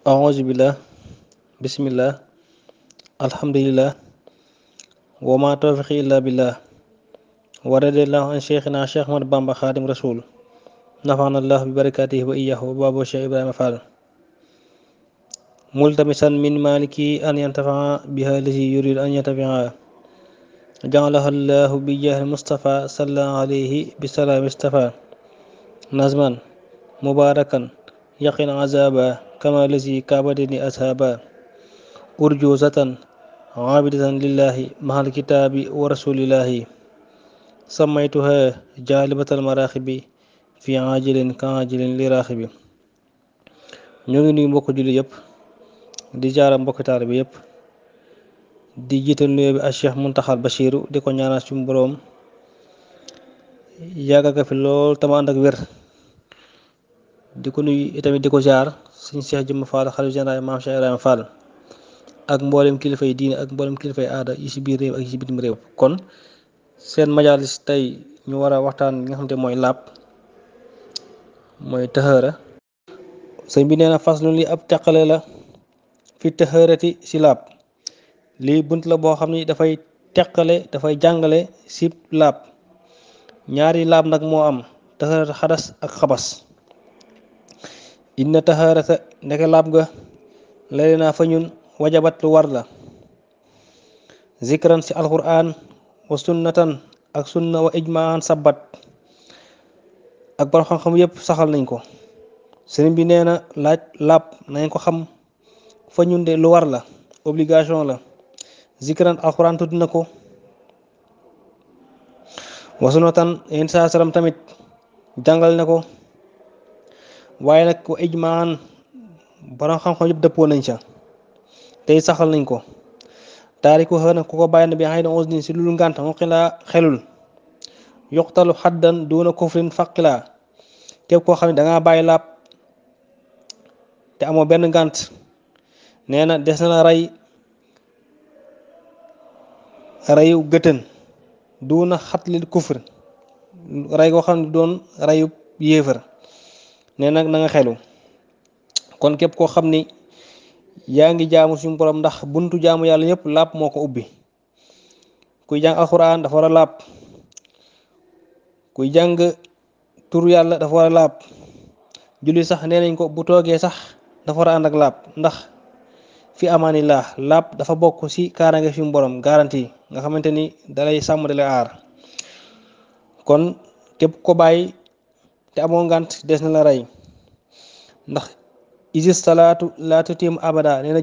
Auzubillah, bismillah, alhamdulillah, wa ma tawfiqi illa billah, wa radiyallahu an cheikhina Cheikh Ahmad Bamba Xaadim Rasul, nafana allah bi barakatihi wa iyyahu wa babu Cheikh Ibrahima Fall. multamisan min maliki an yantafa'a biha lazi yurid an yantafi'a ja'alaha allahu bi jahil Mustafa salla alayhi bi salaam Mustafa nazman mubarakan yaqin azaba kama lazi kabadini ashaba urjuzatan abidatan lillahi mahal kitaabi wa rasulillahi sammaytuha jaalibatal maraaxibi fi ajilin ka ajilin li raaxibi. ñoo ngi nuyu mbokk julli yëpp di jaara mbokki taalibe bi yëpp di jiital nuyoo bi ak Cheikh Muntaxal Bachiru di ko ñaanal suñu boroom yàggal ko fi lool tama ànd ak wér. di ko nuyu itamit di ko jaar suñu Cheikh Jëmm Fall xalifa général Maam Cheikh Ibrahima Fall ak mboolem kilifa yi diine ak mboolem kilifa yi aada yi ci biir réew ak yi ci bitim réew. kon seen majaalis tey ñu war a waxtaan li nga xam te mooy laab mooy taxaara. sëñ bi nee na faslu li ab teqale la fi taxaarati ci laab. lii bunt la boo xam ni dafay teqale dafay jàngale ci laab. ñaari laab nag moo am taxaarata xadas ak xabas. inna taxaarata ndeke laab ga lay naa fa ñun wajabat lu war la zikran ci alquran wa sunnatan ak sunna wa ijmaan sabat ak borom xam-xam yépp saxal nañ ko. sëriñ bi nee na laab nañ ko xam fa ñun de lu war la, obligation la. zikran alquran tudd na ko, wa sunnatan yenn saa salam tamit jàngal na ko, waaye nag wa ijmaan borom xam-xam yëpp dëppoo nañ ca tey saxal nañ ko. taariku xëy na ku ko bàyyi na bi xëy na onze din si lulu ngànt mu xilaa xelul yoxtalu xaddan duuna kufrin faqilaa. képp koo xam ne dangaa bàyyi laab te amoo benn ngànt nee na des na la reyu gëtën duuna xatlil kufr, rey koo xam ne doon reyu yéefar. nee nag na nga xelu. kon képp koo xam ni yaa ngi jaamu suñu borom ndax buntu jaamu yàlla yëpp laab moo ko ubbi. kuy jàng alxuraan dafa war a laab, kuy jàng tur yàlla dafa war a laab. julli sax nee nañ ko bu toogee sax dafa war a ànd ak laab, ndax fi amaanillah laab dafa bokk ci kaaraange suñu borom garantie nga xamante ni dalay sàmm dalay aar. kon képp ko bàyyi te amoo ngant des na la rey, ndax isis salaatu laa tutim abada. nee na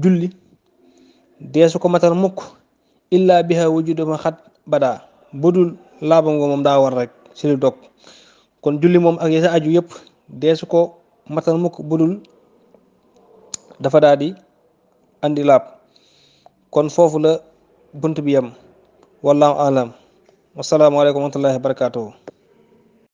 julli deesu ko matal mukk illa biha wujuduma xat bada. budul laaba nga moom daa war rek ci lu dog. kon julli moom ak yesa aju yëpp deesu ko matal mukk budul dafa daal di andi laab. kon foofu la bunt bi yam. wallahu alam. wassalaamu aleykum wa rahmatullahi wa barakatuhu.